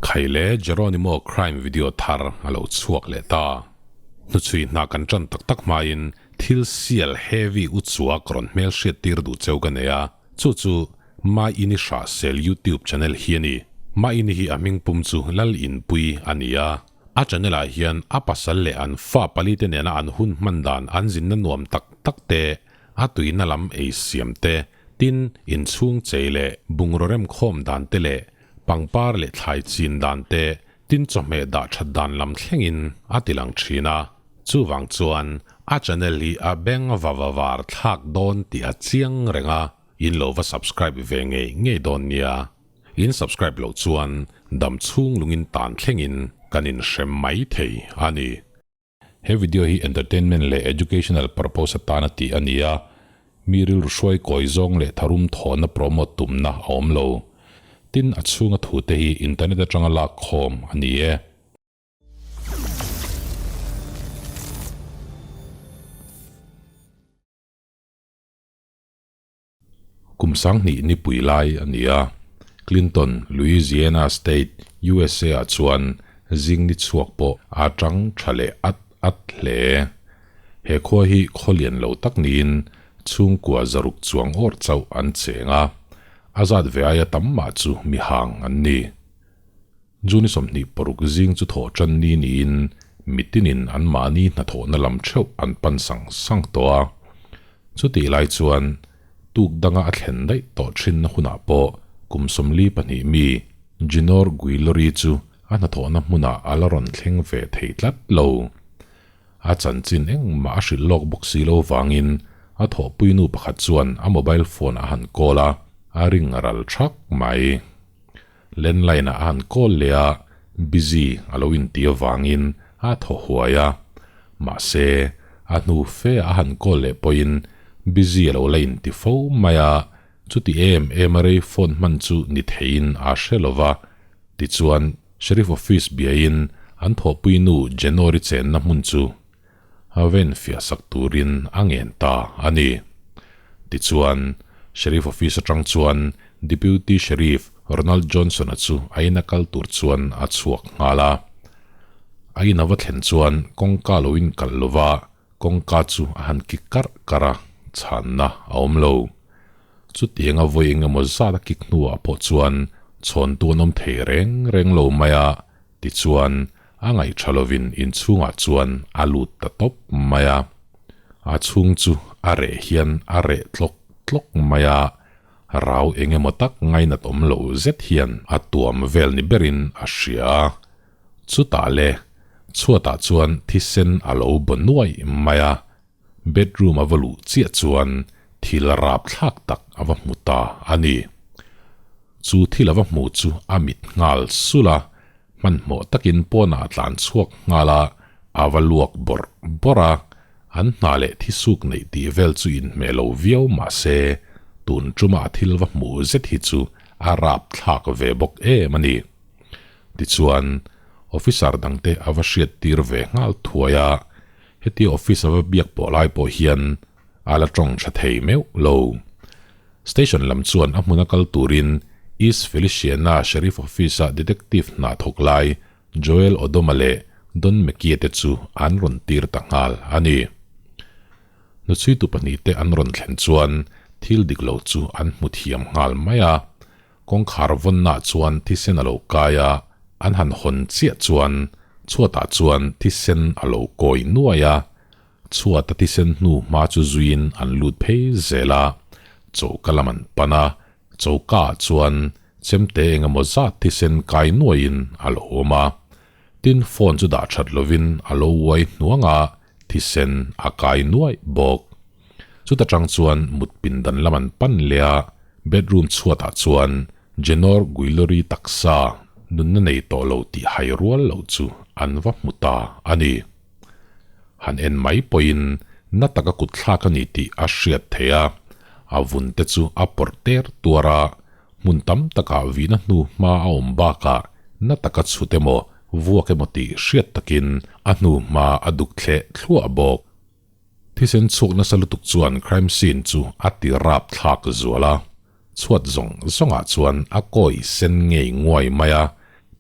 Khaile Jeronimo crime video thar a lo chhuak leh ta. Hnuchhui hna kan tan tak tak hmain thil sial heavy u chuak rawn hmel hriat tir duh cheu ka nei a, chu chu Ma Ini Hra Sel YouTube channel hi a ni. Ma Ini hi a hming pum chu Lal Inpui a ni a, a channel ah hian a pasal leh an fa pali te nena an hun hman dan an zinna nuam tak tak te, a tuina lam ei siam te, tin inchhung chei leh bungraw remkhawm dan te leh Pangpar leh thlai chin dan te, tin chawhmeh dah that dan lam thlengin a ti lang thin a. Chuvang chuan a channel hi a beng va va var thlak dawn tih a chiang reng a, in lo va subscribe ve ngei ngei dawn nia. In subscribe loh chuan dam chhung lungin tan thlengin kan inhrem mai thei a ni. He video hi entertainment leh educational purpose atana tih a ni a, mi rilru hruai kawi zawng leh tharum thawhna promote tumna a awm lo. Tin, a chhunga thute hi internet atanga lak khawm a ni e. Kum sanghnih nipui lai a ni a, Clinton, Louisiana State, USA ah chuan zing ni chhuak pawh a tang tha leh at at hle. He khua hi khaw lian lo tak niin chhungkua zaruk chuang awr chauh an cheng a, a zat ve aia tam mah chu mihang an ni. June 26 zing chu thawh tan ni niin mitinin anmahni hnathawhna lam theuh an pan sang sang tawh a. Chutih lai chuan tuk danga a thlen daih tawh thinna hunah pawh kum 42 mi Ginor Guillory chu a hnathawhna hmunah a la rawn thleng ve thei tlat lo. A chanchin engmah a hrilh lawk bawk si lo vangin a thawhpuinu pakhat chuan a mobile phone a han call a, a ring ral thak mai. Landline ah a han call leh a, busy a lo inti avangin a thaw huai a. Mahse, a hnu fe a han call leh pawhin busy a lo la inti fo mai a, chuti em em a rei phone hman chu ni theiin aa hre lo va. Tichuan, Sheriff Office biain an thawhpuinu January chenna hmun chu a ven fiah sak turin a ngen ta a ni. Tichuan, Sheriff Office atang chuan Deputy Sheriff Ronald Johnson-a chu a ina kal tur chuan a chhuak nghal a. A in a va thlen chuan kawngka lo inkalh lova kawngka chu a han kik karh karh a, chhanna a awm lo. Chutianga vawi engemaw zat a kik hnuah pawh chuan chhawntu an awm thei reng reng lo mai a, Tichuan, a ngaihṭha lovin inchhungah chuan a lut ta tawp mai a. A chhung chu a reh hian a reh tlawk tlawk mai a, rau eng emaw tak ngainat awm lo zet hian a tuam vel ni berin a hria a. Chutah le, chhuatah chuan thisen a lo baw nuaih mai a, bedroom a va luh chiah chuan thil rapthlak tak a va hmu ta a ni. Chu thil a va hmu chu a mit nghal sulh a, hmanhmawh takin pawnah a tlan chhuak nghal a, a va luak bawrh bawrh a, an hna leh thisuk neih tih vel chu inhmeh lo viau mah se, tun tuma a thil va hmuh zet hi chu a rapthlak ve bawk em a ni. Tichuan, officer dangte a va hriattir ve nghal thuai a, Heti office a va biak pawh lai pawh hian a la tawng tha thei meuh lo. Station lam chuan a hmuna kal turin East Feliciana Sheriff Office-a detective hna thawk lai Joel Odoma leh Don McKee te chu an rawn tir ta nghal a ni. Hnuchhuitu pahnihte an rawn thlen chuan thil dik lo chu an hmu thiam nghal mai a. Kawngkhar vawnnaah chuan thisen a lo kai a, an han hawn chiah chuan chhuatah chuan thisen a lo kawi nuai a. Chhuata thisen hnu hma chu zuiin an lut phei zel a, choka lam an pan a, chokaah chuan chemte eng emaw zat thisen kai nuaiin a lo awm a. Tin, phone chu dah that lovin a lo uai hnuang a, thisen a kai nuaih bawk. Chuta tang chuan mut pindan lam an pan leh a, bedroom chhuatah chuan Jenor Guillory taksa nunna nei tawh lo tih hai rual loh chu an va hmu ta a ni. Han en mai pawhin na taka kut thlak a ni tih a hriat theih a, a vun te chu a pawrh ter tuar a, hmun tam takah vihna hnu hma a awm bakah na taka chhut emaw vuak emaw tih hriat takin a hnu hma a duk thleh thluah bawk. Thisen chhuak nasa lutuk chuan crime scene chu a ti rap thlak zual a, chhuat zawng zawngah chuan a kawi sen ngei nguai mai a.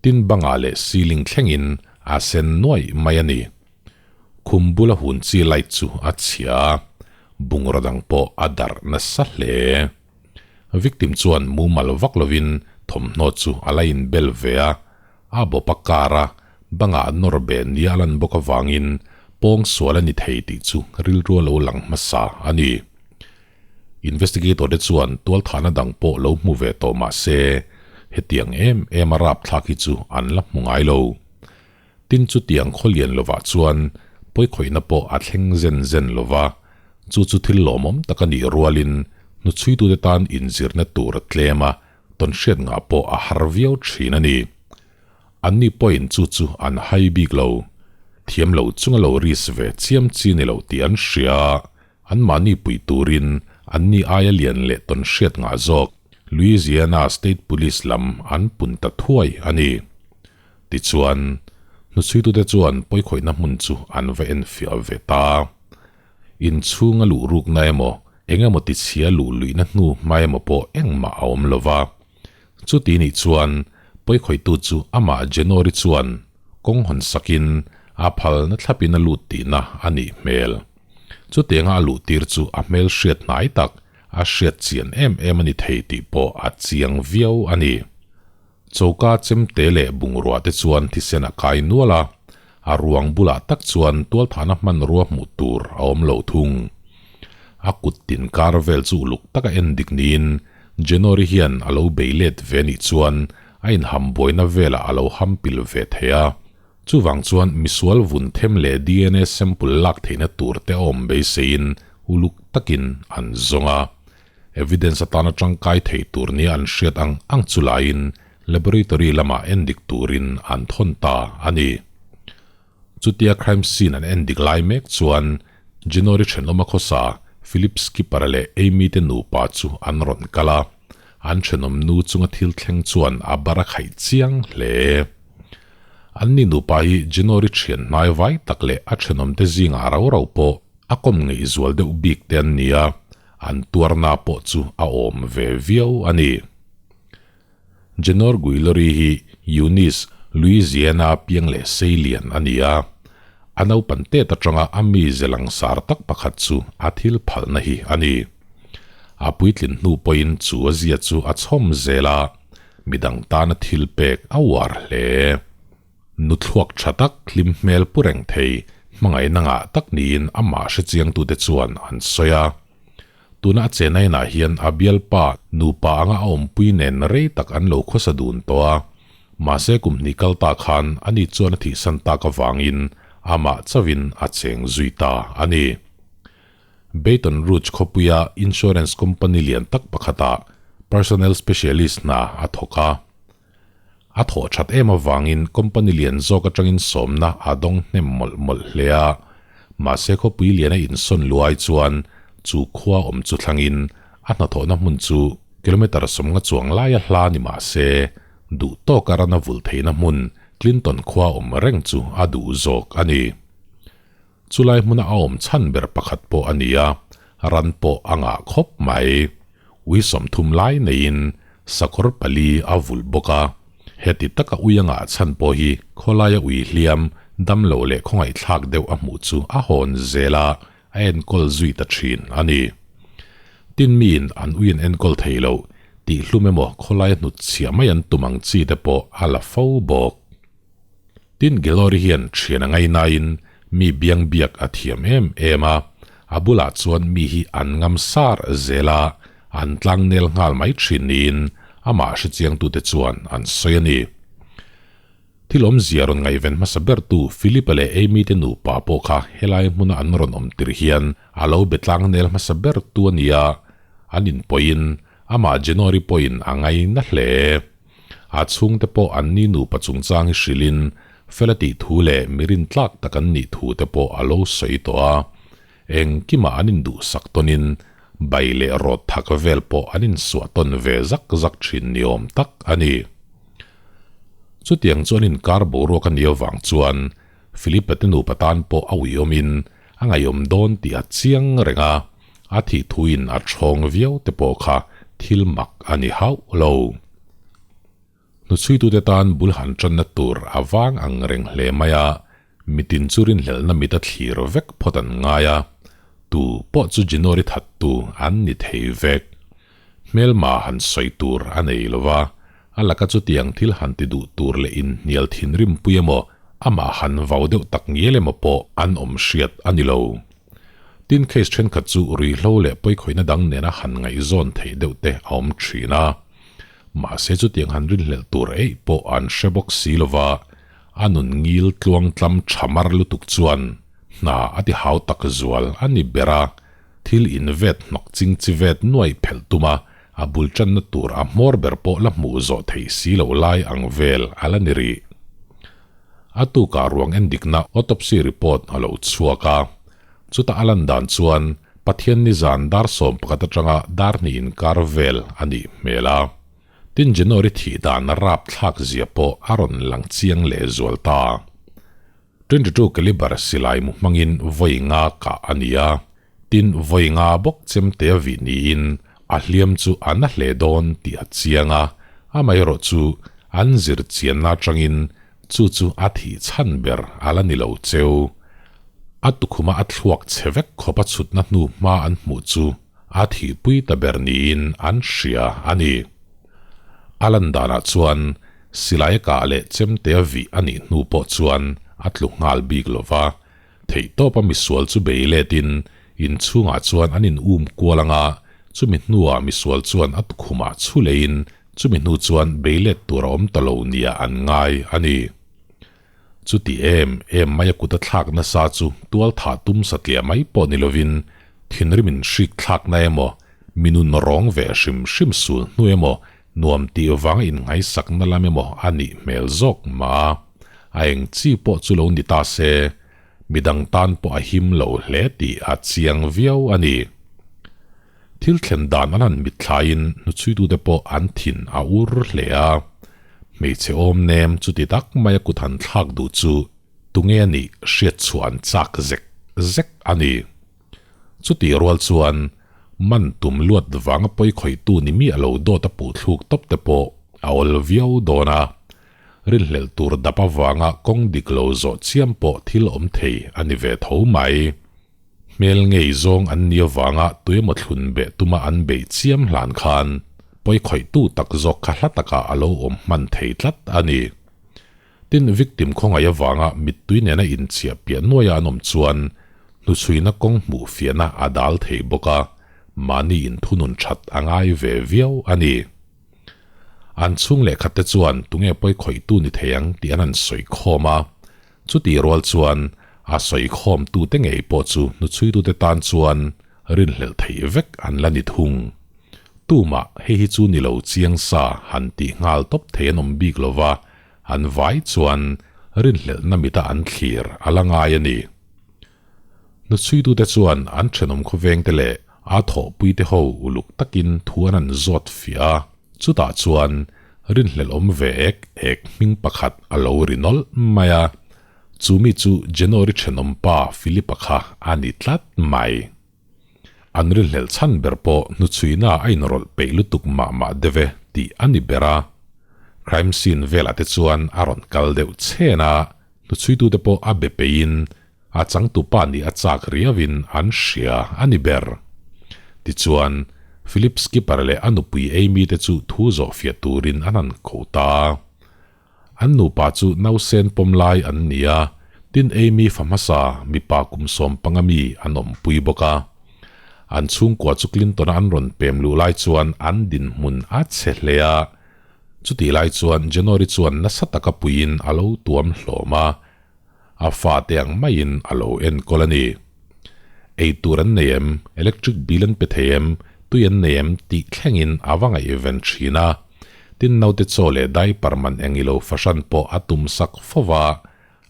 Tin bangah leh ceiling thlengin a sen nuaih mai a ni. Khum bula hun chi light chu a chhia a, bungraw dang pawh a darh nasa hle. Victim chuan mumal vak lovin thawmhnaw chu a la inbel ve a, a bawp a kar a, bangah nawr beh nia a lan bawk avangin pawng sual a ni thei tih chu rilru a lo lang hmasa a ni. Investigator te chuan tualthahna dang pawh lo hmu ve tawh mah se, hetiang em em a rapthlak hi chu an la hmu ngai lo. Tin chutiang khawlian lovah chuan pawikhawihna pawh a thleng zen zen lo va, chu chu thil lawmawm tak a nih rualin hnuchhuitute tan inzirna tur a tlem a, tawnhriat ngah pawh a har viau thin a ni. Anni pawhin chu chu an hai bik lo. Thiam lo chunga lo risk ve chiam chi ni lo tih an hria a, anmahni pui turin anni aia lian leh tawnhriat ngah zawk Louisiana State Police lam an pun ta thuai a ni. Tichuan, hnuchhuitute chuan pawikhawihna hmun chu an va enfiah ve ta. Inchhunga luh rukna emaw, eng emaw tichhia luh luihna hnu hma emaw pawh engmah a awm lo va. Chuti nih chuan, pawikhawihtu chu amah January chuan kawng hawn sakin a phalna thlapin a lut tihna a nih hmel. Chutianga a luh tir chu a hmel hriat hnai tak, a hriat chian em em a ni thei tih pawh a chiang viau a ni. Choka chemte leh bungrua te chuan thisen a kai nual a, a ruang bulah tak chuan tualthahna hmanrua hmuh tur a awm lo thung. A kut tin kar vel chu uluk taka en dik niin January hian a lo bei let ve nih chuan a inham buaina velah a lo ham pil ve thei a. Chuvang chuan misual vun them leh DNA sample lak theihna tur te a awm beiseiin uluk takin an zawng a. Evidence atana tangkai thei tur nia an hriat ang ang chu laiin laboratory lamah endik turin an thawn ta a ni. Chutia crime scene an endik lai mek chuan January thenawma khawsa Philip Skipper-a leh Amy te nupa chu an rawn kal a, an thenawm nu chunga thil thleng chuan a bar a khaih chiang hle. Anni nupa hi January thian hnai vai tak leh a thenawmte zingah rau rau pawh a kawm ngeih zual deuh bik te an ni a, An tuarna pawh chu a awm ve viau a ni. Jenor Guillory hi Eunice, Louisiana piang leh seilian a ni a. A naupan tet atanga a mize langsar tak pakhat chu a thil phalna hi a ni. A puitlin hnu pawhin chu a zia chu a chhawm zel a, midang tana thil pek a uar hle. Nuthluak tha tak, hlim hmel pu reng thei, hmangaihna ngah tak niin amah hrechiangtute chuan an sawi a. Tuna a chenainah hian a bialpa nupa anga a awmpui nen rei tak an lo khawsa dun tawh a. Mahse kum hnih kal ta khan ani chuan a thihsan tak avangin amah chauhin a cheng zui ta a ni. Baton Rouge khawpuia insurance company lian tak pakhatah personnel specialist hna a thawk a. A thawh that em avangin company lian zawk atangin sawmna a dawng hnem mawlh mawlh hle a, mahse khawpui liana insawn luai chuan chu khua awm chu thlangin a hnathawhna hmun chu kilometre sawmnga chuang laia hla ni mah se duh tawka rana vulh theihna hmun Clinton khua awm reng chu a duh zawk a ni. Chulai hmuna a awm chhan ber pakhat pawh a ni a, ran pawh a ngah khawp mai. Ui 30 lai neiin sakawr pali a vulh bawk a. Heti taka ui a ngah chhan pawh hi khawlaia ui hliam, damlo leh khawngaihthlak deuh a hmuh chu a hawn zel a, a enkawl zui ta thin a ni. Tin miin an ui an enkawl thei lo tih hlum emaw khawlaia hnutchhiah mai an tum ang chi te pawh a la fo bawk. Tin Gilori hian thian a ngainain mi biang biak a thiam em em a, a bulah chuan mi hi an ngam sar zel a, an tlang nel nghal mai thin niin amah hrechiangtute chuan an sawi a ni. Thil awmzia rawn ngaihven hmasa bertu Philip-a leh Amy te nupa pawh kha helai hmuna an rawn awm tir hian a lo be tlang nel hmasa bertu a ni a, an inpawhin amah January pawhin a ngaina hle. A chhungte pawh an ni nupa chungchang hi hrilhin fel a tih thu leh mi rintlak tak an nih thu te pawh a lo sawi tawh a. Engkimah an induhsak tawnin bai leh rawt thak vel pawh an insuah tawn ve zak zak thin ni awm tak a ni. Chutiang chu an inkar boruak a nih avang chuan Philippe te nupa tan pawh a uiawmin a ngaihawm dawn tih a chiang reng a, a thih thuin a thawng viau te pawh kha thil mak a ni hauh lo. Hnuchhuitute tan bul han tanna tur a vang ang reng hle mai a, mitin chu rinhlelhna mit a thlir vek phawt an ngai a, tu pawh chu January thattu an ni thei vek. Hmelma han sawi tur a nei lo va, a laka chutiang thil han ti duh tur leh inhnial thinrimpui emaw, amah han vau deuh tak ngial emaw pawh an awm hriat a ni lo. Tin, case thenkhat chu ruihhlo leh pawikhawihna dang nena han ngaihzawn theih deuh te a awm thin a. Mahse chutiang han rinhlelh tur eih pawh an hre bawk si lo va, a nun ngil tluang tlam tha mar lutuk chuan hna a ti hau tak zual a ni ber a, thil invet hnawk ching chi vet nuai phelh tum a, a bul tanna tur a hmawr ber pawh la hmuh zawh theih si loh lai ang vel a la ni rih. A tukah ruang endikna autopsy report a lo chhuak a, chutah a lan dan chuan Pathian nizan dar 11 atanga dar hnih inkar vel a nih hmel a. Tin January thih dan rap thlak zia pawh a rawn lang chiang leh zual ta. 22 caliber silai mu hmangin vawi nga kah a ni a, tin vawi nga bawk chemte a vih niin a hliam chu a na hle dawn tih a chiang a, amaherawh chu an zir chianna atangin chu chu a thih chhan ber a la ni lo cheu. A tukhuma a thluak chhe vek khawp a chhutna hnu hma an hmuh chu a thihpui ta ber niin an hria a ni. A lan danah chuan silai a kah leh chemte a vih a nih hnu pawh chuan a tlu nghal bik lo va, theihtawpa misual chu bei letin inchhungah chuan an in um kual ang a, chumi hnuah misual chuan a tukhumah chhu leiin chumi hnu chuan bei let tur a awm ta lo nia an ngai a ni. Chuti em em mai a kut a thlak nasa chu tual thah tum satliah mai pawh ni lovin thinrim in hrik thlakna emaw, minun rawng ve hrim hrim sul hnu emaw, nuam tih vanga inngaisakna lam emaw a nih hmel zawk mah a. A eng chi pawh chu lo ni ta se, midang tan pawh a him lo hle tih a chiang viau a ni. Thil thlen dan an han mitthlaiin hnuchhuitute pawh an thin a ur hle a. Hmeichhe awm nem chuti tak maia kut han thlak duh chu tunge a nih hriat chhuah an chak zek zek a ni. Chutih rual chuan man tum luat vanga pawi khawihtu ni miah lo dawt a puh thluk tawp te pawh a awl viau dawn a. Rinhlelh tur dap avanga kawng dik lo zawh chiam pawh thil awm thei a ni ve tho mai. Hmel ngei zawng an ni avanga tuemaw thlun beh tuma an beih chiam hlan khan pawi khawihtu tak zawk kha hla takah a lo awm hman thei tlat a ni. Tin, victim khawngaih avanga mittui nena inchiah piah nuaia an awm chuan hnuchhuina kawng hmuh fiahna a dal thei bawk a, mahni inthunun that a ngai ve viau a ni. An chhung lehkhatte chuan tunge pawi khawihtu ni thei ang tih an han sawi khawm a, Chutih rual chuan a sawikhawmtute ngei pawh chu hnuchhuitute tan chuan rinhlelh theih vek an la ni thung. Tumah hei hi chu ni lo chiang sa han tih nghal tawp thei an awm bik lo va, an vai chuan rinhlelhna mita an thlir a la ngai a ni. Hnuchhuitute chuan an thenawm khawvengte leh a thawhpuite ho uluk takin thu an han zawt fiah a, Chutah chuan rinhlelh awm ve ek ek hming pakhat a lo ri nawlh mai a, chu mi chu January thenawm pa Philip-a kha a ni tlat mai. An rinhlelh chhan ber pawh hnuchhuina a inrawlh peih lutuk mah mah deuh e tih a ni ber a. Crime scene velah te chuan a rawn kal deuh chhen a, hnuchhuitute pawh a be peihin A changtupa nih a chak riauin an hria a ni ber. Tichuan, Philip Skipper leh a nupui Amy te chu thu zawh fiah turin an han ko ta. An nupa chu nausen pawm lai an ni a, tin Amy fa hmasa mipa kum 15 mi an awmpui bawk a. An chhungkua chu Clinton-a an rawn pem luh lai chuan an dinhmun a chhe hle a. Chutih lai chuan January chuan nasa taka puiin a lo tuam hlawm a. A fate ang maiin a lo enkawl a ni. Ei tur an nei em, electric bill an pe thei em, tui an nei em tih thlengin a va ngaihven thin a. Tin naute chaw leh diaper man eng ilo fahran pawh a tum sak fo va,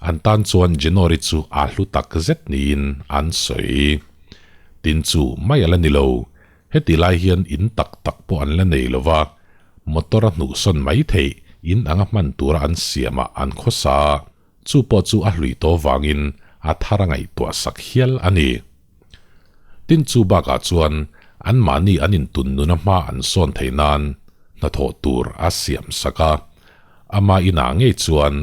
an tan chuan January chu a hlu tak zet niin an sawi. Tin chu mai a la ni lo, heti lai hian in tak tak pawh an la nei lo va, motor a hnuhsawn mai theih in anga hman tura an siamah an khawsa. Chu pawh chu a hlui tawh vangin a thar a ngaihtuah sak hial a ni. Tin chu bakah chuan anmahni an intun nuna hma an sawn theih nan hnathawh tur a siam sak a. Ama inah ngei chuan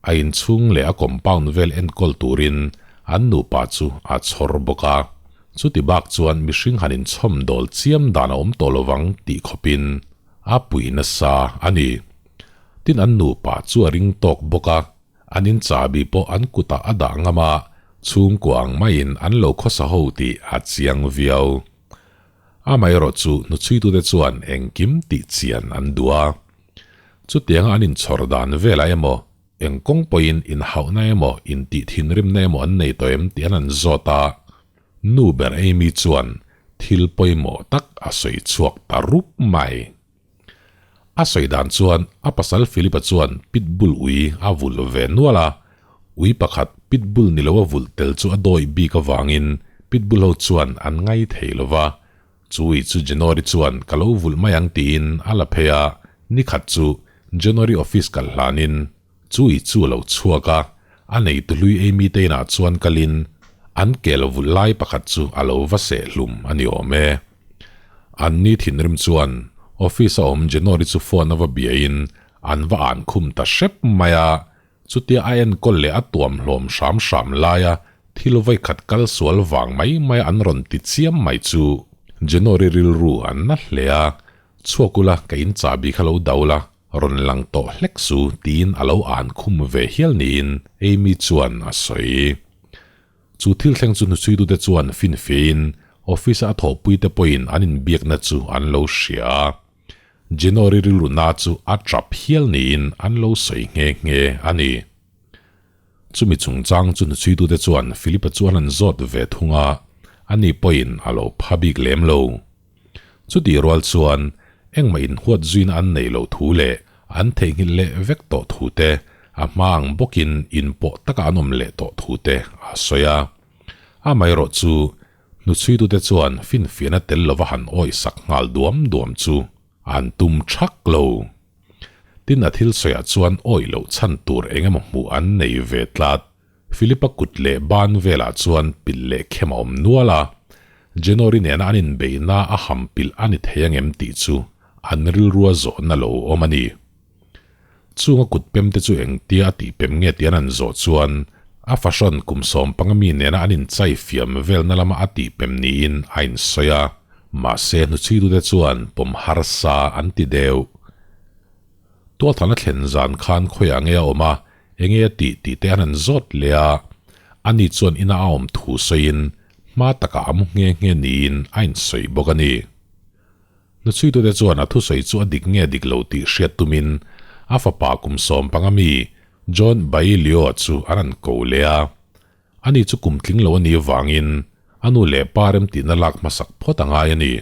a inchhung leh a compound vel enkawl turin an nupa chu a chhawr bawk a. Chuti bak chuan mihring han inchhawm dawl chiam dan a awm tawh lovang tih khawpin a pui nasa a ni. Tin an nupa chu a ring tawk bawk a, an in chahbi pawh an kutah a dah ngam a, chhungkua ang maiin an lo khawsa ho tih a chiang viau. Amaherawh chu hnuchhuitute chuan engkim tih chian an duh a. Chutianga an inchhawr dan velah emaw, eng kawng pawhin inhauhna emaw, intih thinrimna emaw an nei tawh em tih an han zawt a. Nu ber Amy chuan thil pawimawh tak a sawi chhuak ta rup mai. A sawi dan chuan a pasal Philip-a chuan pitbull ui a vulh ve nual a, ui pakhat pitbull ni lo a vulh tel chu a dawih bik avangin pitbull ho chuan an ngai thei lo va, Chui chu January chuan ka lo vulh mai ang tiin a la phei a, nikhat chu January office kal hlanin Chui chu a lo chhuak a, a neitu hlui Amy te inah chuan kalin an kel vulh lai pakhat chu a lo va seh hlum a ni awm e. An ni thinrim chuan office a awm January chu phone a va biain an va an khum ta hrep mai a, Chutia a enkawl leh a tuam hlawm hram hram laia thil vawikhat kal sual vang mai mai an rawn ti chiam mai chu January rilru an na hle a, Chhuak ula ka in chahbi kha lo do la, rawn lang tawh hlek su tiin a lo an khum ve hial niin Amy chuan a sawi. Chu thil thleng chu hnuchhuitute chuan finfiahin office-a a thawhpuite pawhin an inbiakna chu an lo hria a. January rilru na chu a trap hial niin an lo sawi nghe nghe a ni. Chumi chungchang chu hnuchhuitute chuan Philip-a chu an han zawt ve thung a, ani pawhin a lo pha bik lem lo. Chutih rual chuan engmah inhuat zuina an neih loh thu leh an theihnghilh leh vek tawh thu te, a hma ang bawkin inpawh taka an awm leh tawh thu te a sawi a. Amaherawh chu Hnuchhuitute chuan finfiahna tel lova han awih sak nghal duam duam chu an tum thak lo. Tin a thil sawiah chuan awih loh chhan tur eng emaw hmuh an nei ve tlat. Philip-a kut leh ban velah chuan pilh leh khem a awm nual a, January nena an inbeihna a ham pilh a ni thei angem tih chu an rilrua zawhna lo awm a ni. Chunga kut pem te chu engtia a tih pem nge tih an han zawh chuan a fahrawn kum sawmpanga mi nena an inchai fiam velna lama a tih pem niin a insawi a, mahse hnuchhuitute chuan pawm harsa an ti deuh. Tualthana thlen zan khan khawiah nge a awm a, enge a tih tih te an han zawt leh a, ani chuan ina a awm thu sawiin hma takah a mu nghe nghe niin a insawi bawk a ni. Hnuchhuitute chuan a thusawi chu a dik nge dik lo tih hriat tumin a fapa kum 15 mi John Bailio chu an han ko leh a. Ani chu kum tling lo a nih avangin a nu leh pa remtihna lak hmasak phawt a ngai a ni.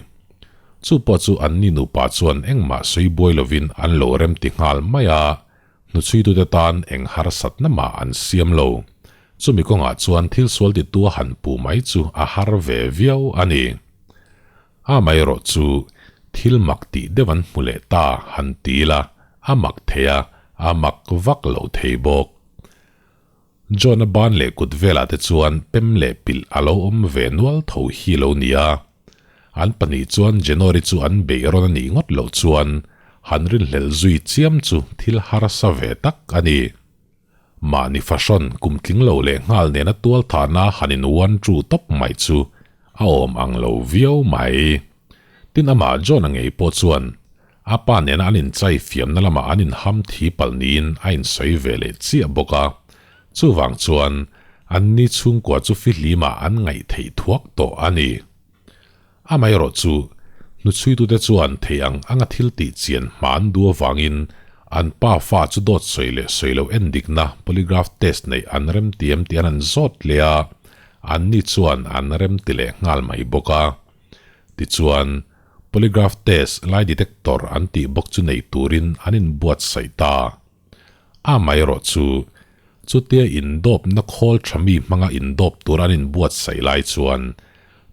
Chu pawh chu anni nupa chuan engmah sawi buai lovin an lo remti nghal mai a, hnuchhuitute tan eng harsatna mah an siam lo. Chumi kawngah chuan thil sual titu a han puh mai chu a har ve viau a ni. Amaherawh chu thil mak tih deuh an hmu leh ta han ti ila a mak thei a, a mak vak lo thei bawk. John-a ban leh kut velah te chuan pem leh pilh a lo awm ve nual tho hi lo ni a. An pahnih chuan January chu an beih rawn a nih ngawt loh chuan han rinhlelh zui chiam chu thil harsa ve tak a ni. Mahni fahrawn kum tling lo leh nghal nena tual thahna han in uan chu tawp mai chu a awm ang lo viau mai. Tin amah John-a ngei pawh chuan a pa nena an inchai fiamna lamah an inham thi palh niin a insawi ve leh chiah bawk a. Chuvang chuan anni chhungkua chu fihlimah an ngaih theih thuak tawh a ni. Amaherawh chu, hnuchhuitute chuan thei ang anga thil tih chian hma an duh avangin an pa fa chu dawt sawi leh sawi loh endikna polygraph test neih an remtiam tih an han zawt leh a, anni chuan an remti leh nghal mai bawk a. Tichuan, polygraph test lie detector an tih bawk chu nei turin an inbuatsaih ta. Amaherawh chu, chutia indawpna khawl tha mi hmanga indawp tur an inbuatsaih lai chuan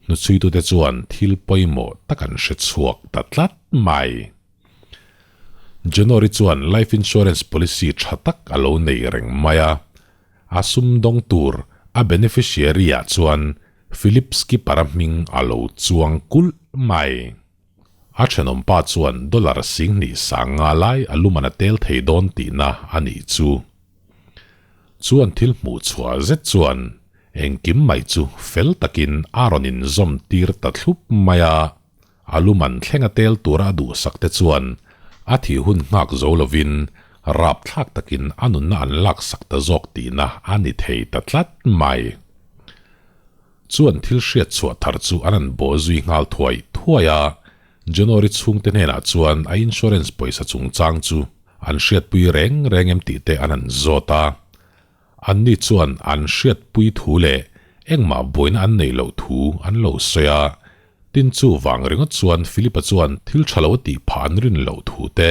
hnuchhuitute chuan thil pawimawh tak an hre chhuak ta tlat mai. January chuan life insurance policy tha tak a lo nei reng mai a, a sumdawng tur a beneficiary-ah chuan Philip Skipper-a hming a lo chuang kulh mai. A thenawm pa chuan dollar 20 50 lai a luman a tel thei dawn tihna a nih chu. Chuan thil hmuh chhuah zet chuan engkim mai chu fel takin a rawn inzawm tir ta thlup mai a. A luman thleng a tel tura a duhsak te chuan a thih hun nghak zo lovin rapthlak takin a nunna an laksak ta zawk tihna a ni thei ta tlat mai. Chuan thil hriat chhuah thar chu an an bawh zui nghal thuai thuai a, January chhungte hnenah chuan a insurance pawisa chungchang chu an hriatpui reng reng em tih te an an zawt a. Anni chuan an hriatpui thu leh engmah buaina an neih loh thu an lo sawi a, tin chu vang ringawt chuan Philip-a chuan thil tha lo a tih phah an rin loh thu te,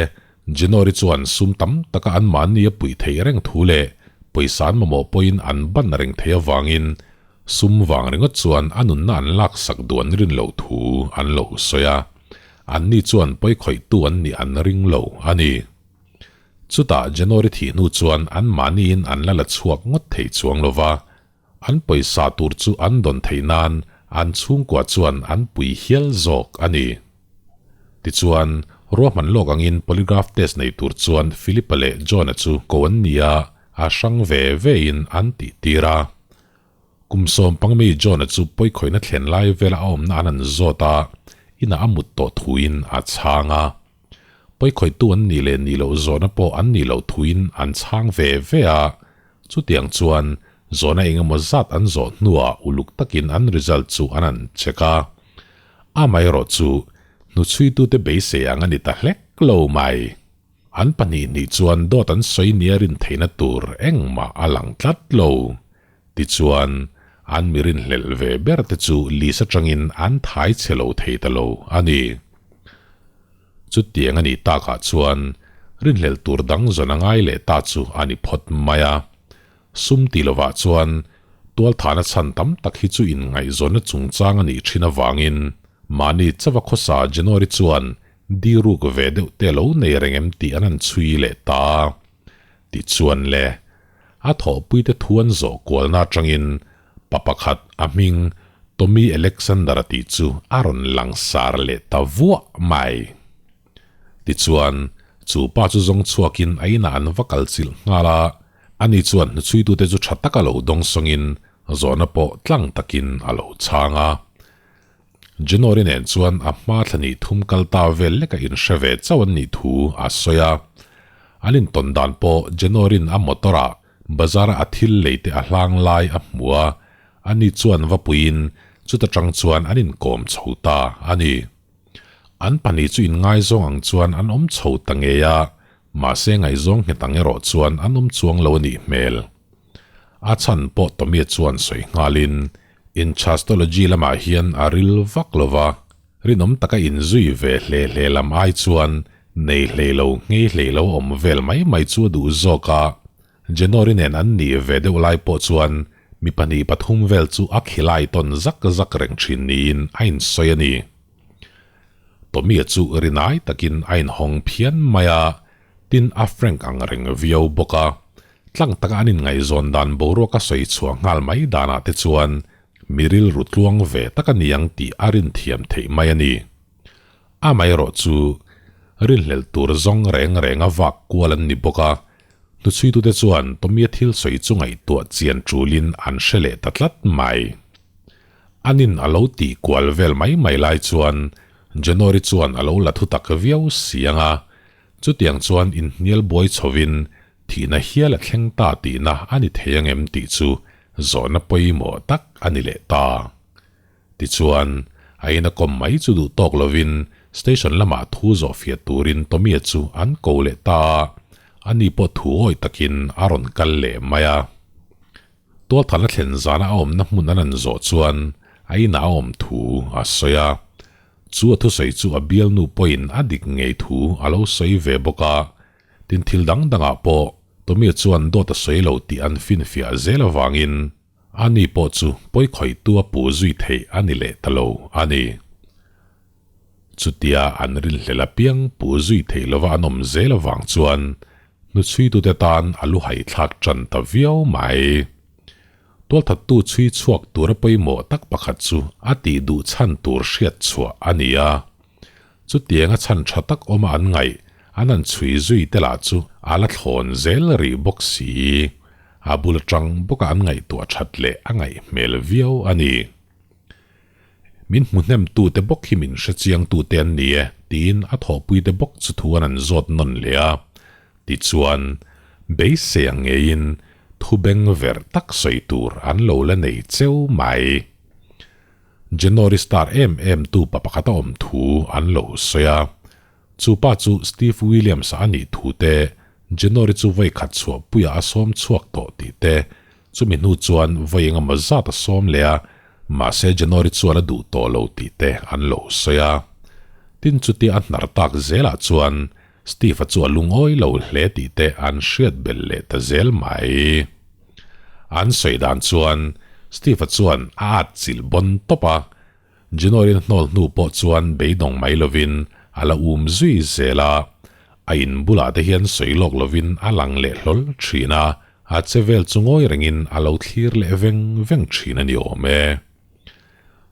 January chuan sum tam taka anmahni a puih theih reng thu leh pawisa an mamawh pawhin an ban reng theih avangin sum vang ringawt chuan a nunna an laksak duh an rin loh thu an lo sawi a, anni chuan pawikhawihtu an nih an ring lo a ni. Chutah January thih hnu chuan anmahniin an la la chhuak ngawt thei chuang lo va, an pawisa tur chu an dawn theih nan an chhungkua chuan an pui hial zawk a ni. Tichuan, ruahman lawk angin polygraph test nei tur chuan Philip-a leh John-a chu ko an ni a, a hrang ve vein an tih tir a. Kum sawmpang mi John-a chu pawikhawihna thlen lai vela a awmna an an zawt a, inah a mut tawh thuin a chhang a. Pawikhawihtu an nih leh nih loh zawhna pawh an nih loh thuin an chhang ve ve a, chutiang chuan zawhna eng emaw zat an zawh hnuah uluk takin an result chu an han check a. Amaherawh chu hnuchhuitute beisei ang a ni ta hlek lo mai. An pahnih hnih chuan dawt an sawi nia rin theihna tur engmah a lang tlat lo. Tichuan, an mi rinhlelh ve ber te chu list atangin an thai chhe lo thei ta lo a ni. Chutiang a nih takah chuan rinhlelh tur dang zawn a ngai leh ta chu a ni phawt mai a. Sum tih lovah chuan tualthahna chhan tam tak hi chu inngaihzawnna chungchang a nih thin avangin mahni chauha khawsa January chuan di ruk ve deuh te lo nei reng em tih an han chhui leh ta a. Tichuan le, a thawhpuite thu an zawh kualna atangin pa pakhat a hming Tommy Alexander-a tih chu a rawn langsar leh ta vuah mai. Tichuan, chu pa chu zawng chhuakin a inah an va kal chilh nghal a, ani chuan hnuchhuitute chu tha taka lo dawng sawngin zawhna pawh tlang takin a lo chhang a. January nen chuan a hma thla nih thum kal ta vel leka inhre ve chauh an nih thu a sawi a. An intawn dan pawh January-in a motor-ah bazar-a a thil lei te a hlang lai a hmu a, ani chuan va puiin chuta tang chuan an inkawm chho ta a ni. An pahnih chu inngaizawng ang chuan an awm chho ta ngei a, mahse ngaihzawng nghet ang erawh chuan an awm chuang lo a nih hmel. A chhan pawh Tommy-a chuan sawi nghalin Inchastology lamah hian a ril vak lo va, rinawm taka inzui ve hle hle lam ai chuan nei hlei lo nghei hlei lo awm vel mai mai chu a duh zawk a. January nen an nih ve deuh lai pawh chuan mi pahnih pathum vel chu a khilai tawn zak zak reng thin niin a insawi a ni. Tommy-a chu rinai takin a inhawng phian mai a, tin a frank ang reng viau bawk a. Tlang taka an inngaihzawn dan boruak a sawi chhuah nghal mai danah te chuan mi rilru tluang ve tak a ni ang tih a rinthiam theih mai a ni. Amaherawh chu rinhlelh tur zawng reng reng a vak kual an ni bawk a, hnuchhuitute chuan Tommy-a thil sawi chu ngaihtuah chian tulin an hre leh ta tlat mai. Anin a lo tih kual vel mai mai lai chuan January chuan a lo la thutak viau si ang a, Chutiang chuan inhnial buai chhovin thihna hial a thleng ta tihna a ni thei ang em tih chu zawhna pawimawh tak a ni leh ta. Tichuan, a ina kawm mai chu duh tawk lovin station lamah thu zawh fiah turin Tommy-a chu an ko leh ta a, ani pawh thu awih takin a rawn kal leh mai a. Tualthana thlen zana a awmna hmun an an zawh chuan a inah a awm thu a sawi a. Chu a thusawi chu a bialnu pawhin a dik ngei thu a lo sawi ve bawk a, tin thil dang dangah pawh Tommy-a chuan dawt a sawi lo tih an finfiah zel avangin ani pawh chu pawikhawihtu a puh zui theih a ni leh ta lo a ni. Chutia an rinhlel apiang puh zui theih lova an awm zel avang chuan hnuchhuitute tan a lu haithlak tan ta viau mai. Tualthattu chhui chhuak tura pawimawh tak pakhat chu a tih duh chhan tur hriat chhuah a ni a. Chutianga chhan tha tak awma an ngaih an han chhui zui te lah chu a la thlawn zel rih bawk si. A bul atang bawka an ngaihtuah that leh a ngaih hmel viau a ni. Min hmu hnem tute bawk hi min hre chiang tute an ni e tiin a thawhpui te bawk chu thu an han zawt nawn leh a. Tichuan, beisei ang ngeiin thu beng verh tak sawi tur an lo la nei cheu mai. January star em em tu pa pakhat a awm thu an lo sawi a. Chu pa chu Steve Williams-a a nih thu te, January chu vawi khat chhuah puiah a sawm chhuak tawh tih te, chumi hnu chuan vawi engemaw zat a sawm leh a, mahse January chuan a duh tawh lo tih te an lo sawi a. Tin chutia a hnar tak zelah chuan Steve-a chu a lungawi lo hle tih te an hriat belh leh ta zel mai. An sawi dan chuan Steve-a chuan a at chilh bawn tawp a, January-a hnawl hnu pawh chuan beidawng mai lovin a la um zui zel a, a in bulah te hian sawi lawk lovin a lang leh hlawl thin a, a che vel chu ngawi rengin a lo thlir leh veng veng thin a ni awm e.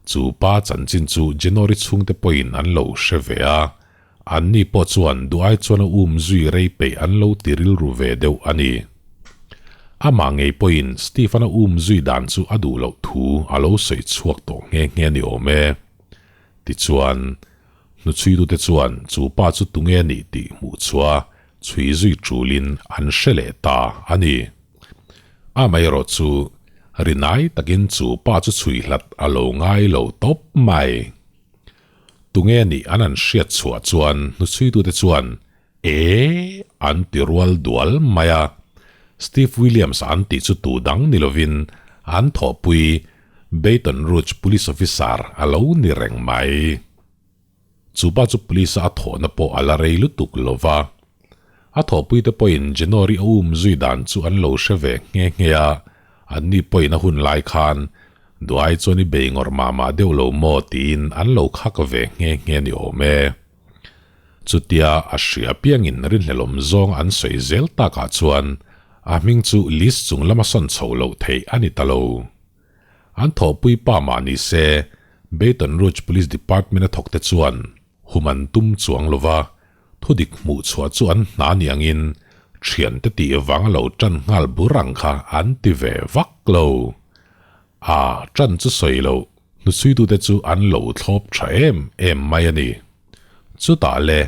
Chu pa chanchin chu January chhungte pawhin an lo hre ve a, Anni pawh chuan duh ai chuan a um zui rei peih an lo ti rilru ve deuh a ni. Amah ngei pawhin Stephen-a um zui dan chu a duh loh thu a lo sawi chhuak tawh nghe nghe a ni awm e. Tichuan, hnuchhuitute chuan chu pa chu tunge a nih tih hmuh chua chhui zui tulin an hre leh ta a ni. Amaherawh chu rinai takin chu pa chu chhui hlat a lo ngai lo tawp mai. Tunge nih an an hriat chhuah chuan hnuchhuitute chuan E! an ti rual dual mai a. Steve Williams an tih chu tu dang ni lovin an thawhpui Baton Rouge Police Officer a lo ni reng mai. Chu pa chu police a a thawhna pawh a la rei lutuk lo va. A thawhpuite pawhin January a um zui dan chu an lo hre ve nghe nghe a, anni pawhin a hun lai khan Duai chuan i bei ngawrh mah mah deuh lo maw tiin an lo khak ve nghe nghe ni awm e. Chutia a hria piangin rinhlelawm zawng an sawi zel takah chuan a hming chu list chung lama sawn chho loh theih a ni ta lo. An thawhpui pa mah ni se Baton Rouge Police Department a thawkte chuan hum an tum chuang lo va, Thudik hmuh chhuah chu an hna ni angin thiante tih vang a lo tan nghal bur ang kha an ti ve vak lo. A tan chu sawi loh, hnuchhuitute chu an lo thlawp tha em em mai a ni. Chutah le,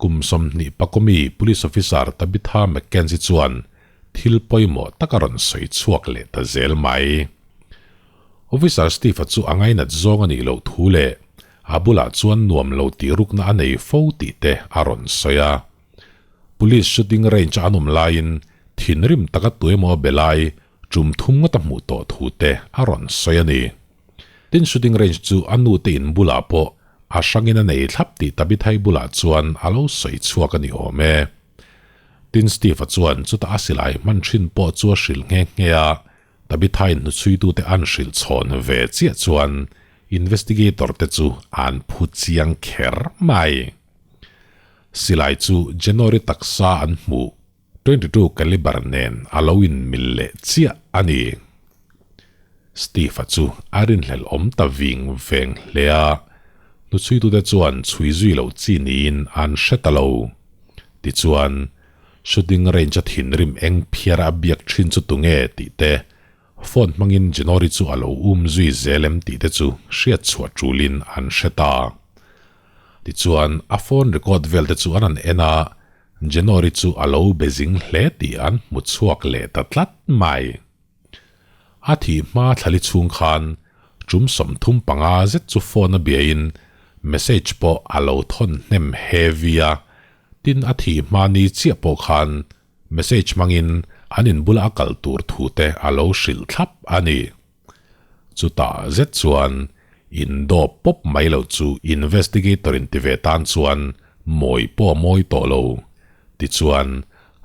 kum 20 pakawmi Police Officer Tabitha McKenzie chuan thil pawimawh tak a rawn sawi chhuak leh ta zel mai. Officer Steve-a chu a ngainat zawng a nih loh thu leh A bulah chuan nuam lo tih rukna a nei fo tih te a rawn sawi a. Police shooting range a an awm laiin thinrim taka tuemaw a be lai tum thum ngawt a hmuh tawh thu te a rawn sawi a ni. Tin shooting range chu a nu te in bulah pawh a hrangin a nei thlap tih Tabithai bulah chuan a lo sawi chhuak a ni awm e. Tin Steve-a chuan chutah a silai hman thin pawh chu a hrilh nghe nghe a, Tabithain hnuchhuitute an hrilh chhawn ve chiah chuan investigator te chu an phu chiang kher mai. Silai chu January taksa an hmuh 22 caliber nen a lo inmil leh chiah a ni. Steve-a chu a rinhlelh awm ta ving veng hle a, hnuchhuitute chuan chhui zui loh chi niin an hre ta lo. Tichuan, Shooting range a thinrim eng phiara a biak thin chu tunge tih te, phone hmangin January chu a lo um zui zel em tih te chu hriat chhuah tulin an hre ta. Tichuan, a phone record vel te chu an han en a, January chu a lo be zing hle tih an hmu chhuak leh ta tlat mai. A thih hma thlali chhung khan tum 35 zet chu phone a biain message pawh a lo thawn hnem heavy a, tin a thih hma ni chiah pawh khan message hmangin an inbula a kal tur thu te a lo hrilh thlap a ni. Chutah zet chuan indo pawp mai loh chu investigator in ti ve tan chuan mawi pawh a mawi tawh lo. Tichuan,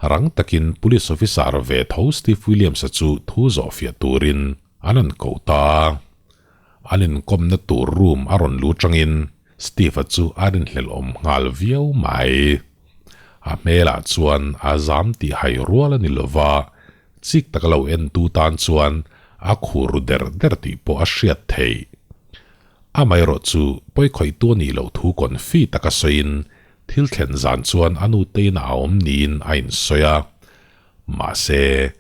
rang takin police officer ve tho Steve Williams-a chu thu zawhfiah turin an han koh ta a. An inkawmna tur room a rawn lu changin Steve-a chu a rinhlelh awm nghal viau mai. A hmelah chuan a zam tih hai rual a ni lova, chik taka lo entu tan chuan a khur ru der der tih pawh a hriat theih. Amaherawhchu, pawi khawihtu a nih loh thu confi taka sawiin thil thlen zan chuan a nute inah a awm niin a insawi a. Mahse,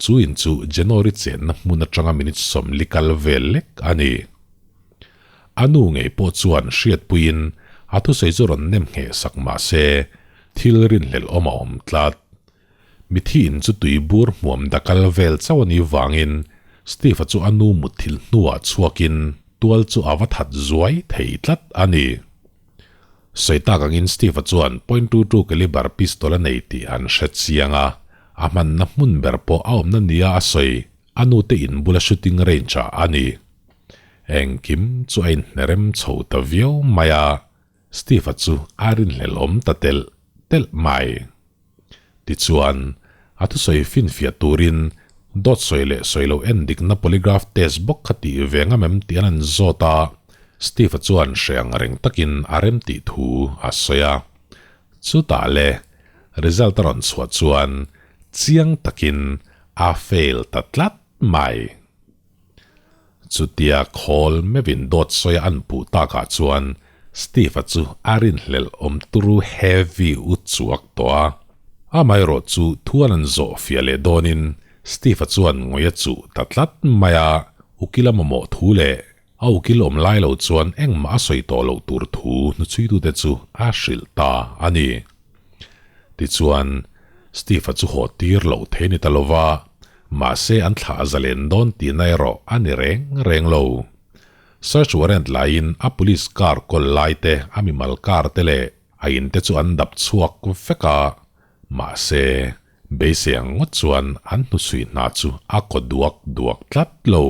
chu in chu January chenna hmun atanga minute 40 kal vel lek a ni. A nu ngei pawh chuan hriatpuiin a thusawi chu rawn nem ngheh sak mahse, thil rinhlelh awm a awm tlat. Mithi in chu tui bur hmuam dakal vel chauh a nih vangin Steve-a chu a nu mutthilh hnuah chhuakin tual chu a va that zuai thei tlat a ni. Sawi tak angin Steve-a chuan point two two caliber pistol a nei tih an hre chiang a, a hmanna hmun ber pawh a awmna nia a sawi a nute in bula shooting range-ah a ni. Engkim chu a inhnerem chho ta viau mai a, Steve-a chu a rinhlelhawm ta telh telh mai. Tichuan, a thusawi finfiah turin dawt sawi leh sawi lo en dikna polygraph test bawk kha tih ve ngam em tih an han zawt a, Steve-a chuan hre ang reng takin a rem tih thu a sawi a. Chutah le, result a rawn chhuah chuan chiang takin a fail ta tlat mai. Chutia khawl meuhin dawt sawi a an puh takah chuan Steve-a chu a rinhlelh awm turu heavy u chuak tawh a. Amaherawh chu thu an an zawh fiah leh dawnin Steve-a chuan ngawi a chuh ta tlat mai a, ukil a mamawh thu leh a ukil awm lai lo chuan engmah a sawi tawh loh tur thu hnuchhuitute chu a hrilh ta a ni. Tichuan, Steve-a chu haw tir loh thei ni ta lo va, mahse an thlah zalen dawn tihna erawh a ni reng reng lo. Search warrant laiin a police car kawl lai te, a mimal car te leh a in te chu an dap chhuak vek a, mahse beisei ang ngawt chuan an hnuchhui hna chu a kaw duak duak tlat lo.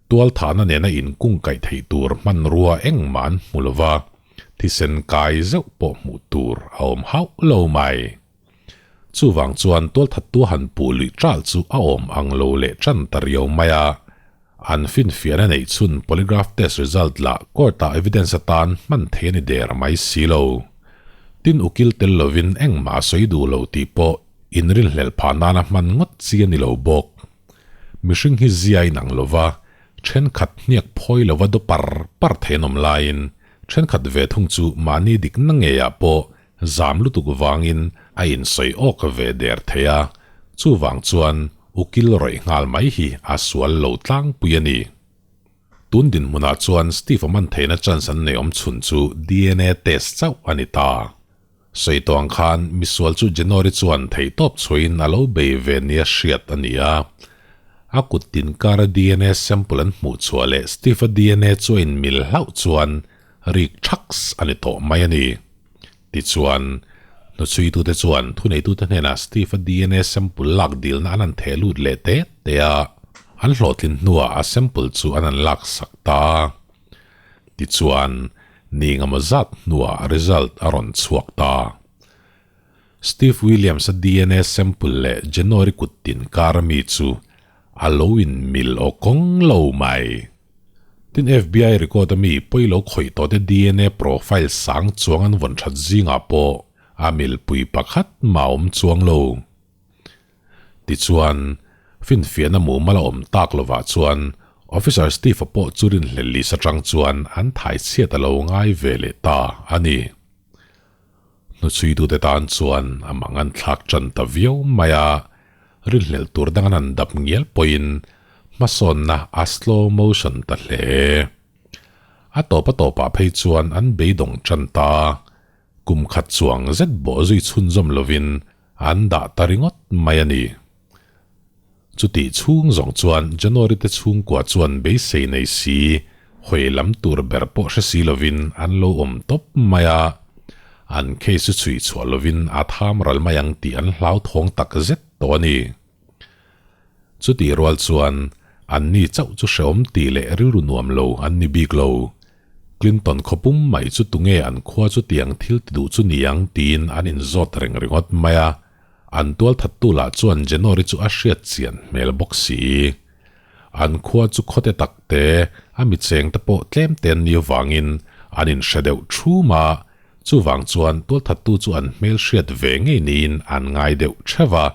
Tualthahna nena inkungkaih theih tur hmanrua engmah an hmu lo va, Thisen kai zeuh pawh hmuh tur a awm hauh lo mai. Chuvang chuan tualthattu han puh luih ṭal chu a awm ang lo leh ṭan ta riau mai a. An finfiahna neih chhun polygraph test result lah court-ah evidence atan hman thei a ni der mai si lo. Tin ukil tel lovin engmah a sawi duh lo tih pawh inrinhlelh phah nana hman ngawt chi a ni lo bawk. Mihring hi zia a inang lo va, thenkhat hniak phawi lova daw par par thei an awm laiin thenkhat ve thung chu mahni dikna ngeiah pawh zam lutuk vangin a insawi awk ve der thei a, chuvang chuan ukil rawih nghal mai hi a sual lo tlangpui a ni. Tun dinhmunah chuan Steve a man theihna chance an nei awm chhun chu DNA test chauh a ni ta. Sawi tawh ang khan misual chu January chuan theihtawp chhuahin a lo bei ve nia hriat a ni a. A kut tin kara DNA sample an hmuh chhuah leh Steve-a DNA chu a inmil hlauh chuan rik thaks a ni tawh mai a ni. Tichuan, hnuchhuitute chuan thuneitute hnenah Steve-a DNA sample lak dilna an han theh lut leh te te a, an hlawhtlin hnuah a sample chu an han laksak ta a. Tichuan, ni engemaw zat hnuah result a rawn chhuak ta. Steve Williams-a DNA sample leh January kut tin kar ami chu a lo inmil aw kawng lo mai. Tin FBI record ami pawi lo khawih tawhte DNA profile sang chuang an vawn that zingah pawh a milpui pakhat mah a awm chuang lo. Tichuan, finfiahna mumal a awm tak lovah chuan Officer Steve-a pawh chu rinhlel list atang chuan an thai chhiat a lo ngai ve leh ta a ni. Hnuchhuitute tan chuan a mang an thlak tan ta viau mai a, rinhlelh tur dang an han dap ngial pawhin hmasawnna a slow motion ta hle. A tawp a tawpah phei chuan an beidawng tan ta. Kum khat chuang zet bawh zui chhunzawm lovin An dah ta ringawt mai a ni. Chutih chhung zawng chuan January te chhungkua chuan beisei nei si, hawi lam tur ber pawh hre si lovin an lo awm tawp mai a. An case chu chhui chhuah lovin a tham ral mai ang tih an hlauthawng tak zet tawh a ni. Chutih rual chuan anni chauh chu hrehawm tih leh rilru nuam lo an ni bik lo. Clinton khawpum mai chu tunge an khua chu tiang thil ti duh chu ni ang tiin an inzawt reng ringawt mai a, an tualthattu lah chuan January chu a hriat chian hmel bawk si. An khua chu khawte tak te, a micheng te pawh tlem te an ni avangin an inhre deuh thum a, chuvang chuan tualthattu chu an hmel hriat ve ngei niin an ngai deuh theuh a,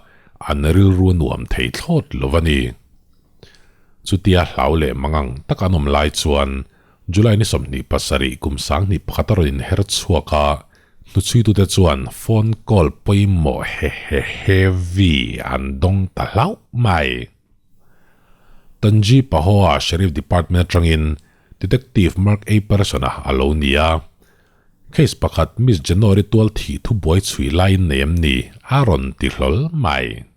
an rilru nuam thei thlawt lo a ni. Chutia hlau leh mangang tak an awm lai chuan. July ni 27 kum 2001 a rawn inher chhuak a, hnuchhuitute chuan phone call pawimawh he he heavy an dawng ta hlauh mai. Tanji Pahoa Sheriff Department atangin Detective Mark A. Persona a lo ni a. Case pakhat Miss January tual thih thu buai chhui laiin nei em ni a rawn ti hlawl mai.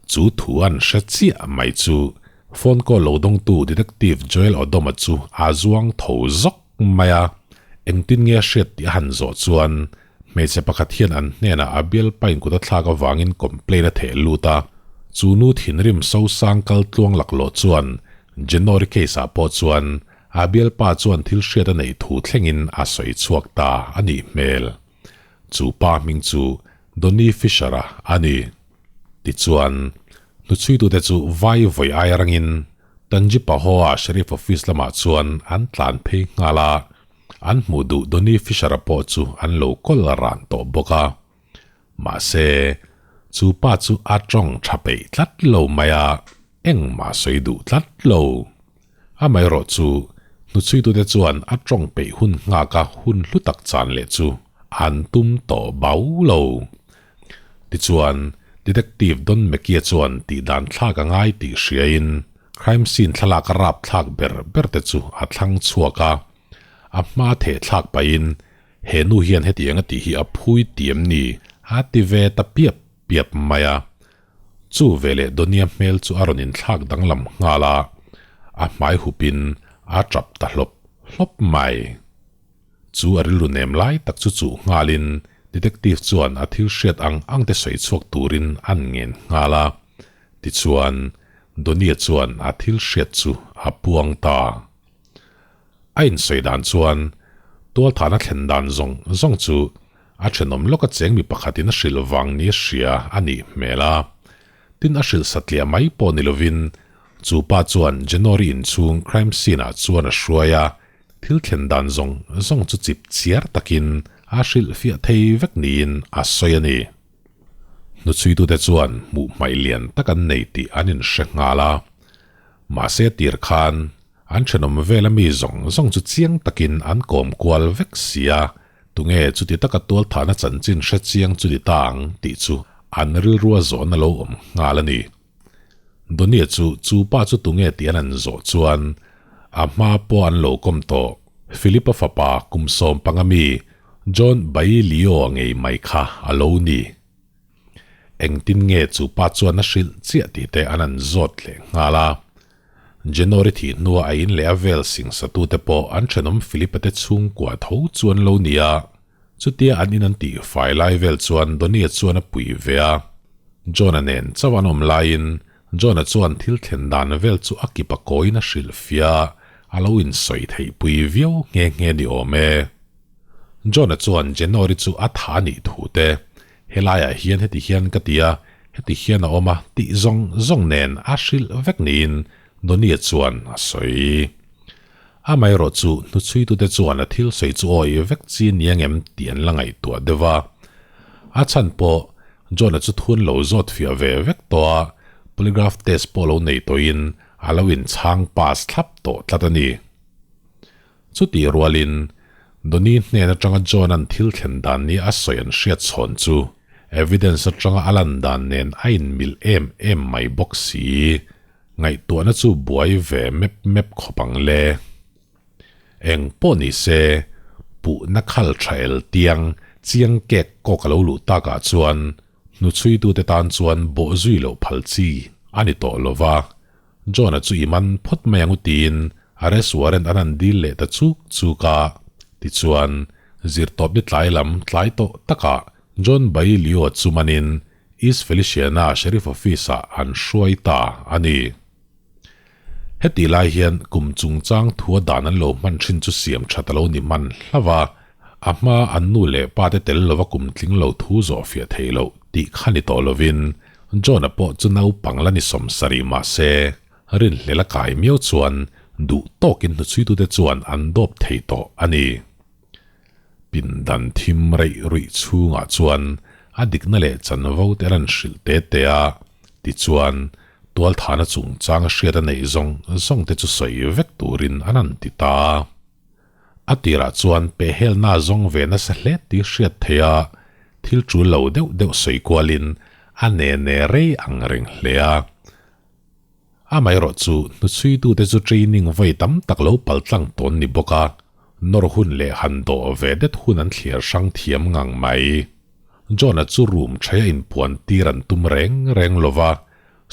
Chu thu an hre chiah mai chu phone call lo dawngtu Detective Joel Odoma chu a zuang tho zawk mai a, engtin nge a hriat tih a han zawh chuan hmeichhe pakhat hian an hnenah a bialpain kut a thlak avangin complaint a theh lut a, chu nu thinrim sosang kal tluang laklawh chuan January case ah pawh chuan a bialpa chuan thil hriat a neih thu thlengin a sawi chhuak ta a nih hmel. Chu pa hming chu Donny Fisher-a a ni. Tichuan, hnuchhuitute chu vai vawi ai rangin Tangipahoa Sheriff Office lamah chuan an tlan phei nghal a, an hmuh duh Donny Fisher-a pawh chu an lo kawl ran tawh bawk a. Mahse, chu pa chu a tawng tha peih tlat lo mai a, engmah sawi duh tlat lo. Amaherawh chu, hnuchhuitute chuan a tawng peih hun nghaka hun hlu tak chan leh chu an tum tawh bau lo. Tichuan, Detective Don McKee chuan tihdan thlak a ngai tih hriain crime scene thlalak a rap thlak ber ber te chu a thlang chhuak a. A hma theh thlak pahin, He nu hian hetiang a tih hi a phui tiam ni a ti ve ta piap piap mai a. Chu veleh Donia hmel chu a rawn inthlak danglam nghal a, a hmai hupin a tap ta hlawp hlawp mai. Chu a rilru nem lai tak chu chuh nghalin detective chuan a thil hriat ang ang te sawi chhuak turin an ngen nghal a. Tichuan, Donia chuan a thil hriat chu a puang ta. A insawi dan chuan tualthahna thlen dan zawng zawng chu a thenawm lawka cheng mi pakhatin a hrilh vang ni a hria a nih hmel a. Tin a hrilh satliah mai pawh ni lovin chu pa chuan January inchhung crime scene ah chuan a hruai a, thil thlen dan zawng zawng chu chip chiar takin a hrilhfiah thei vek niin a sawi a ni. Hnuchhuitute chuan hmuh hmaih lian tak an nei tih an inhre nghal a, mahse tir khan An thenawm vela mi zawng zawng chu chiang takin an kawm kual vek si a, tunge chuti taka tualthahna chanchin hre chiang chu ni ta ang tih chu an rilrua zawhna lo awm nghal a ni. Donia chu chu pa chu tunge tih an han zawh chuan a hma pawh an lo kawm tawh. Philip-a fapa kum 15 mi John Bailio ngei mai kha a lo ni. Engtin nge chu pa chuan a hrilh chiah tih te an han zawt leh nghal a. January thih hnua a in leh a vel singsatute pawh an thenawm Philip-a te chhungkua tho chu an lo ni a. Chutia an in an tih fai lai vel chuan Donnie-a chuan a pui ve a. John-a nen chauh an awm laiin John-a chuan thil thlen dan vel chu a kipa kawiin a hrilh fia a, a lo insawi theih pui viau nghe nghe ni awm e. John-a chuan January chu a tha nih thu te, Helaiah hian heti hian ka ti a, heti hian a awm a tih zawng zawng nen a hrilh vek niin Donnie chuan a sawi. Amaherawh chu hnuchhuitute chuan a thil sawi chu awi vek chi ni angem tih an la ngaihtuah deuh a. A chhan pawh John-a chu thun lo zawt fiah ve vek tawh a, polygraph test pawh lo nei tawhin a lo inchhang pass thlap tawh tlat a ni. Chutih rualin, Donny hnen atanga John-a'n thil thlen dan nia a sawi an hriat chhawn chu evidence atanga a lan dan nen a inmilh em em mai bawk si. Ngaihtuahna chu buai ve mep mep khawp ang le. Eng pawh ni se, puhna khal tha el tiang chiang kek kawk a lo luh takah chuan hnuchhuitute tan chuan bawhzui loh phal chi a ni tawh lo va. John-a chu i man phawt mai ang u tiin arrest warrant an han dil leh ta chuk chuk a. Tichuan, zirtawpni tlai lam tlai tawh takah John Bailio chu manin East Feliciana Sheriff Office-ah an hruai ta a ni. Hetih lai hian kum chungchang thua dan an lo hman thin chu siam that a lo ni hman hlauh a, a hma an nu leh pa te tel lova kum tling lo thu zawh fiah theih loh tih kha ni tawh lovin John-a pawh chu naupang la ni 70 mah se, rinhlel a kai miau chuan duh tawkin hnuchhuitute chuan an dawp thei tawh a ni. Pindan thim reih ruih chhungah chuan a dikna leh chanvo te an hrilh te te a, tichuan tualthana chungchang a hriat a neih zawng zawng te chu sawi vek turin an han ti ta. A tirah chuan pehhelna a zawng ve nasa hle tih hriat theih a, thil tul lo deuh deuh sawi kualin a ne ne rei ang reng hle a. Amaherawh chu hnuchhuitute chu training vawi tam tak lo paltlang tawn ni bawk a, nawr hun leh han dawh ve det hun an thliar hrang thiam ngang mai. John-a chu room thaia inpuan tir an tum reng reng lo va,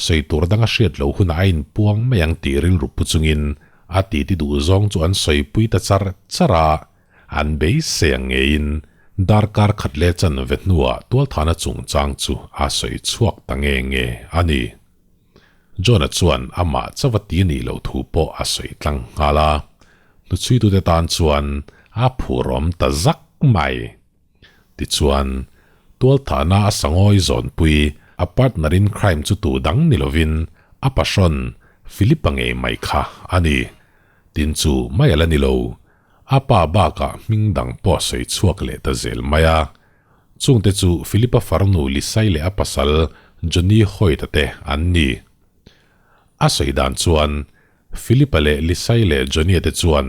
Sawi tur danga hriat loh hunah a inpuang mai ang tih rilru pu chungin a titi duh zawng chu an sawipui ta char char a, an beisei ang ngeiin darkar khat leh chanve hnuah tualthana chungchang chu a sawi chhuak ta nge nge a ni. John-a chuan amah chauh a ti a nih loh thu pawh a sawi tlang nghal a, hnuchhuitute tan chuan a phurawm ta zak mai. Tichuan, tualthahna a sangawi zawnpui a partner in crime chu tu dang ni lovin a pahrawn Philip-a ngei mai kha a ni. Tin chu mai a la ni lo, a pa bakah hming dang pawh a sawi chhuak leh ta zel mai a. Chungte chu Philip-a farnu Lisai leh a pasal Johnny Hoyt-a te an ni. A sawi dan chuan Philip-a leh Lisai leh Johnny-a te chuan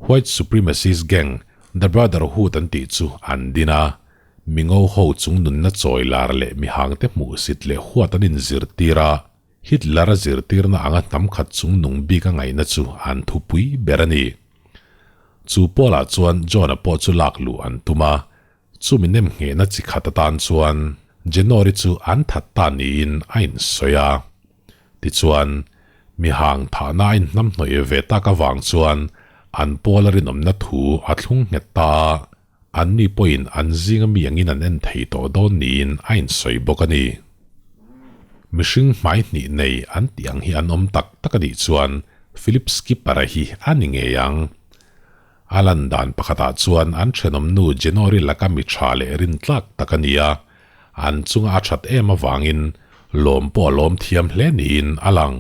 White Supremacist Gang, The Brotherhood an tih chu an din a, mingo ho chung nunna chawi lar leh mihangte hmuhsit leh huat an inzirtir a, Hitler-a zirtirna anga hnam khat chung nung bik a ngaihna chu an thupui ber a ni. Chu pawlah chuan John-a pawh chu lak luh an tum a, chumi nemnghehna chi khat atan chuan January chu an that ta niin a insawi a. Tichuan, mihang thahna a inhnamhnawih ve tak avang chuan an pawl a rinawmna thu a thlung nghet ta a, anni pawhin an zinga mi angin an en thei tawh dawn niin a insawi bawk a ni. Mihring hmai hnih nei an tih ang hi an awm tak tak a nih chuan Philip Skipper-a hi a ni ngei ang. A lan dan pakhatah chuan an thenawmnu January laka mi tha leh rintlak tak a ni a, An chunga a that em avangin lawm pawh a lawm thiam hle niin a lang.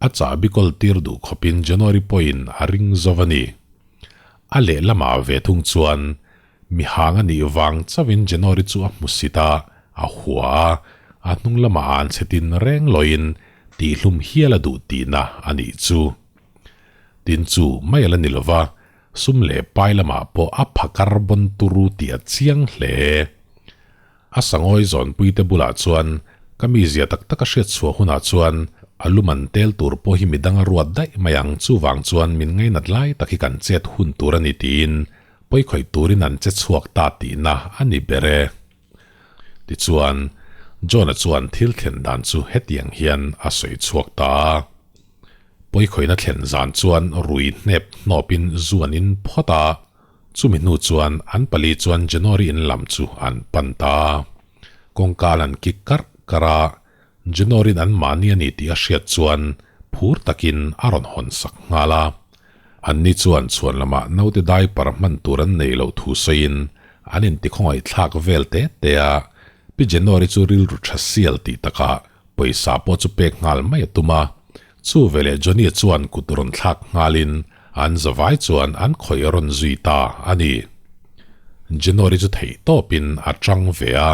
A chahbi kawl tir duh khawpin January pawhin a ring zo a ni. A lehlamah ve thung chuan mihang a nih vang chauhin January chu a hmusit a, a hua a, a hnung lamah an chhe tin reng loin tihhlum hial a duh tihna a nih chu. Tin chu mai a la ni lova, Sum leh pai lamah pawh a pha carbon turu tih a chiang hle. A sangawi zawnpuite bulah chuan ka mizia tak tak a hriat chhuah hunah chuan a lum an tel tur pawh hi midang a ruat daih mai ang chuvang chuan min ngainat lai tak hi kan chet hun tur a ni tiin pawikhawih turin an che chhuak ta tihna a ni ber e. Tichuan, John-a chuan thil thlen dan chu hetiang hian a sawi chhuak ta a. Pawikhawihna thlen zan chuan rui hnep hnawpin zu an in phawt a, chumi hnu chuan an pali chuan January in lam chu an pan ta a. Kawngka an kik karh karh a, January in an mahni a ni tih a hriat chuan phur takin a rawn hawn sak nghal a. Anni chuan chhuan lamah naute diaper hman tur an nei loh thu sawiin an intikhawngaihthlak vel te te a, Pi January chu rilru tha sial tih takah Pawisa pawh chu pek nghal mai a tum a, chu veleh Johnny-a chuan kut rawn thlak nghalin an zavai chuan an khawih rawn zui ta a ni. January chu theih tawpin a chang ve a,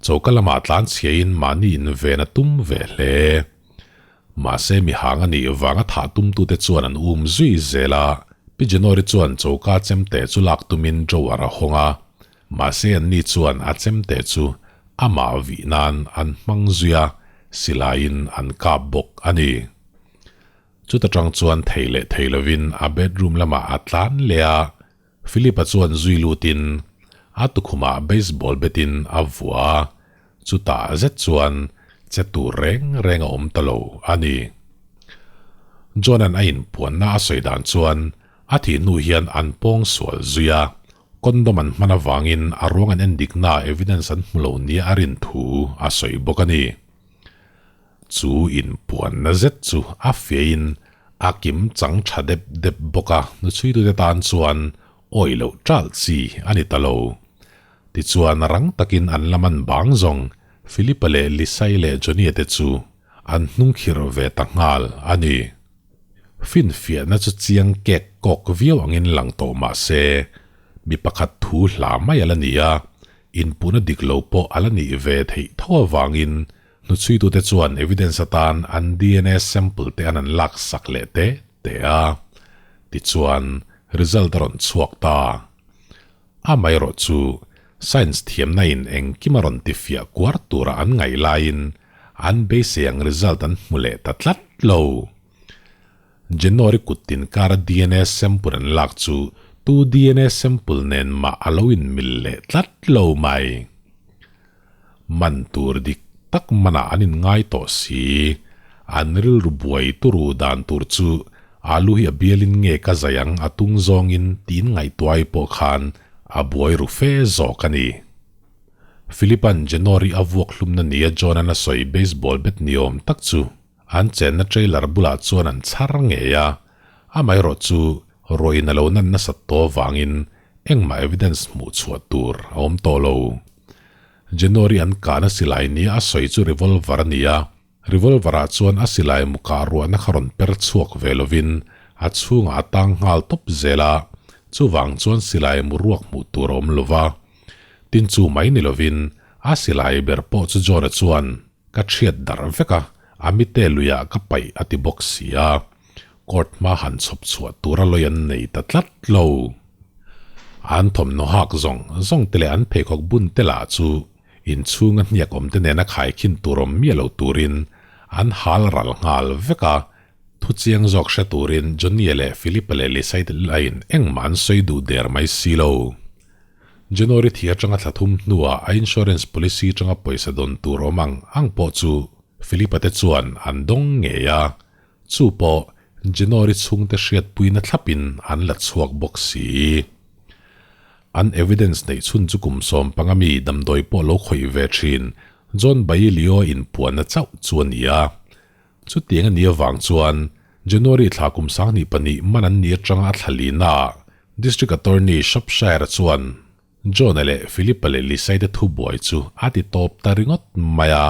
choka lamah tlan chhiain mahni inven a tum ve hle. Mahse mihang a nih vanga thah tumtute chuan an um zui zel a, Pi January chuan choka chemte chu lak tumin drawer a hawng a, Mahse anni chuan a chemte chu amah vih nan an hmang zui a, silaiin an kap bawk a ni. Chuta tang chuan thei leh thei lovin a bedroom lamah a tlan leh a, Philip-a chuan zui lutin a tukhumah baseball bat-in a vuah a, chutah zet chuan che tur reng reng a awm ta lo a ni. John-a'n a inpuanna a sawi dan chuan a thih hnu hian an pawng sual zui a, Condom an hman avangin a ruang an endikna evidence an hmu lo nia a rin thu a sawi bawk a ni. Chu inpuanna zet chu a fiahin a kim chang tha dep dep bawk a, nuchhuitute tan chuan awih loh ṭalh chi a ni ta lo. Tichuan rang takin an la man bang zawng Philip-a leh Lisai leh Johnny-a te chu an hnungkhirh ve ta nghal a ni. Finfiahna chu chiang kek kawk viau angin lang tawh mah se, mi pakhat thu hla mai a la ni a, inpuhna dik lo pawh a la nih ve theih tho avangin hnuchhuitute chuan evidence atan an dna sample te an an lak sak leh te te a. Tichuan, Result a rawn chhuak ta. Amaherawhchu, science thiamna in engkim a rawn tifiah kuar tura an ngaih laiin an beisei ang result an hmu leh ta tlat lo. January kut tin kara dna sample an lak chu tu dna sample nen mah a lo inmil leh tlat lo mai. Man tur dik tak manah an inngai tawh si. An rilru buai turu dan tur chu alu hi a bialin nge ka zai ang a tung zawngin tiin ngaihtuai pawh khan a buai ru fe zawk a ni. Philip-a'n January a vuak hlumna nia John-a'n a sawi baseball bat niawm tak chu An chenna trailer bulah chuan an chhar ngei a, amaherawh chu ruahin a lo nan nasat tawh avangin engmah evidence hmuh chhuah tur a awm tawh lo. January an kahna silai nia a sawi chu revolver a ni a, revolver ah chuan a silai mu kah ruahna kha rawn per chhuak ve lovin a chhungah a tang nghal tawp zel a, chuvang chuan silai mu ruak hmuh tur a awm lova. Tin chu mai ni lovin a silai ber pawh chu John-a chuan Ka thiat darh vek a, a mite luiah ka paih a ti bawk si a, court hma han chhawp chhuah tura lawi an nei ta tlat lo. An thawmhnaw hak zawng zawng te leh an pheikhawk bun te lah chu inchhunga hniak awm te nena khaikhin tur awm miah lo turin an hal ral nghal vek a, thuchiang zawk hre turin Johnny-a leh Philip-a leh Lisa-i te lahin engmah an sawi duh der mai si lo. January thi atanga thla thum hnuah a insurance policy atanga pawisa dawn tur awm ang ang pawh chu Philip-a te chuan an dawng ngei a, chu pawh January chhungte hriatpuina thlapin an la chhuak bawk si. An evidence neih chhun chu kum 15 mi damdawi pawh lo khawih ve thin John Bailio inpuanna chauh chu a ni a. Chutiang a nih avang chuan January thla kum 22 man an nih atanga a thla lina ah District Attorney Shropshire chuan John-a leh Philip-a leh Lisa-i te thubuai chu a ti tawp ta ringawt mai a,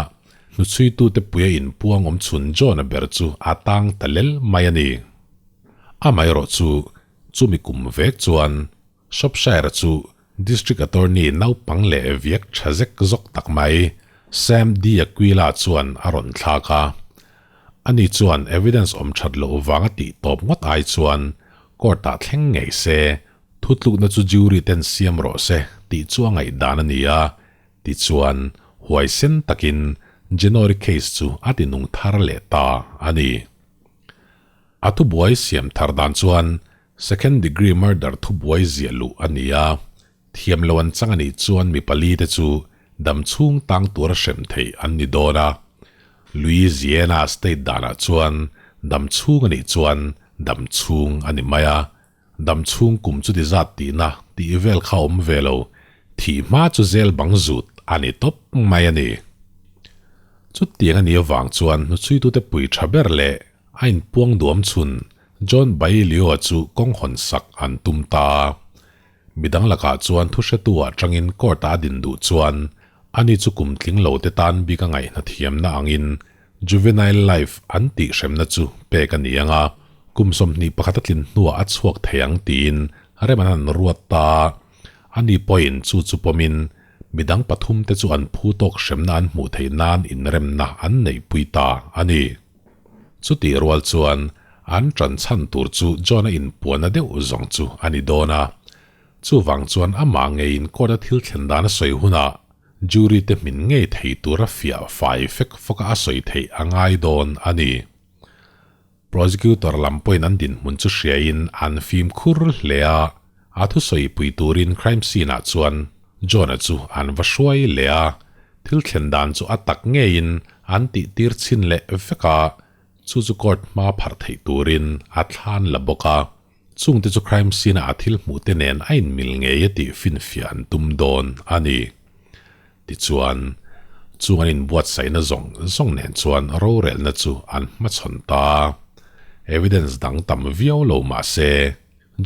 hnuchhuitute puia inpuang awm chhun John-a ber chu a tang ta lel mai a ni. Amaherawh chu chumi kum vek chuan Shropshire chu District Attorney naupang leh viak tha zek zawk tak mai Sam D'Aquila chuan a rawn thlak a. Ani chuan evidence awm that loh vanga tih tawp ngawt ai chuan court-ah thleng ngei se, thutlukna chu jury ten siam rawh se tih chu a ngaihdan a ni a, tichuan huaisen takin January case chu a ti nung thar leh ta a ni. A thubuai siam thar dan chuan Second degree murder thubuai ziah luh a ni a, thiam lo an chang a nih chuan mi pali te chu dam chhung tang tura hrem theih an ni dawn a. Louisiana state danah chuan dam chhung a nih chuan dam chhung a ni mai a, dam chhung kum chuti zat tihna tih vel kha awm ve lo, thih hma chu zel bang zut a ni tawp mai a ni. Chutiang a nih avang chuan hnuchhuitute pui tha ber leh A inpuang duam chhun John Bailio-a chu kawng hawn sak an tum ta a. Midang lakah chuan thuhretu ah tangin court-ah a din duh chuan ani chu kum tling lo te tan bik a ngaihna thiamna angin juvenile life an tih hremna chu pek a ni ang a, kum 21 a tlin hnuah a chhuak thei ang tiin rem an han ruat ta a. Ani pawhin chu chu pawmin midang pathum te chu an phu tawk hremna an hmuh theih nan inremna an neihpui ta a ni. Chutih rual chuan an ṭan chhan tur chu John-a inpuanna deuh zawng chu a ni dawn a. Chuvang chuan amah ngeiin court-a thil thlen dan a sawi hunah jury te hmin ngei thei tura fiah fai fek fawka a sawi theih a ngai dawn a ni. Prosecutor lam pawhin an dinhmun chu hriain an fimkhur hle a, a thusawi pui turin crime scene-ah chuan John-a chu an va hruai leh a, thil thlen dan chu a tak ngeiin an tih tir chhin leh vek a, chu chu court hma pharh theih turin a thlan la bawk a, chungte chu crime scene-a a thil hmuh te nen a inmil ngei a tih finfiah an tum dawn a ni. Tichuan, chung an inbuatsaihna zawng zawng nen chuan rorelna chu an hmachhawn ta. Evidence dang tam viau lo mah se,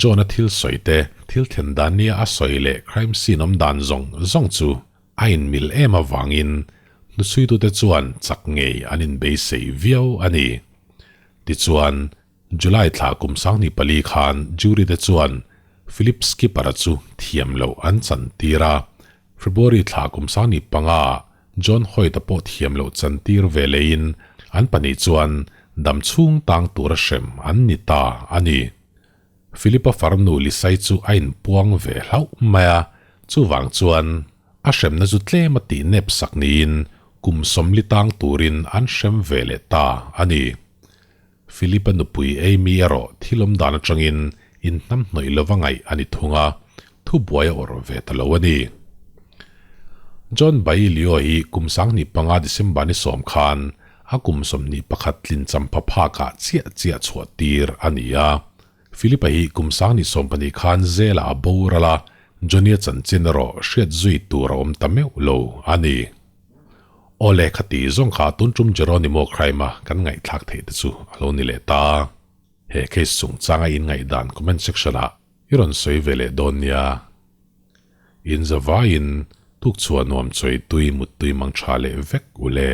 John-a thil sawi te, thil thlen dan nia a sawi leh crime scene awm dan zawng zawng chu a inmil em avangin hnuchhuitute chuan chak ngei an inbeisei viau a ni. Tichuan, July thla kum 24 khan jury te chuan Philip Skipper-a chu thiam loh an chantir a, February thla kum 25 ah John Hoyt-a pawh thiam loh chantir ve leiin an pahnih chuan dam chhung tang tura hrem an ni ta a ni. Philip-a farnu Lisai chu a inpuang ve hlauh mai a, chuvang chuan a hremna chu tlem a tih nep sak niin kum 40 tang turin an hrem ve leh ta a ni. Philip-a nupui Amy erawh thil awm dan atangin inhnamhnawih lova ngaih a ni thung a, thubuai a awrh ve ta lo a ni. John Bailio hi kum 2005 December ni 10 khan a kum 21 tlin champha phakah chiah chiah chhuah tir a ni a. Philip-a hi kum 2020 khan zela a boral a, Johnny-a chanchin erawh hriat zui tur a awm ta meuh lo a ni. Awle khati zawng kha tun tum Jeronimo crime-a kan ngaihthlak theih te chu a lo ni leh ta. He case chungchanga in ngaihdan comment section-ah i rawn sawi ve leh dawn nia. In zavaiin tukchhuah nuam chawi tui muttui mang tha leh vek u le.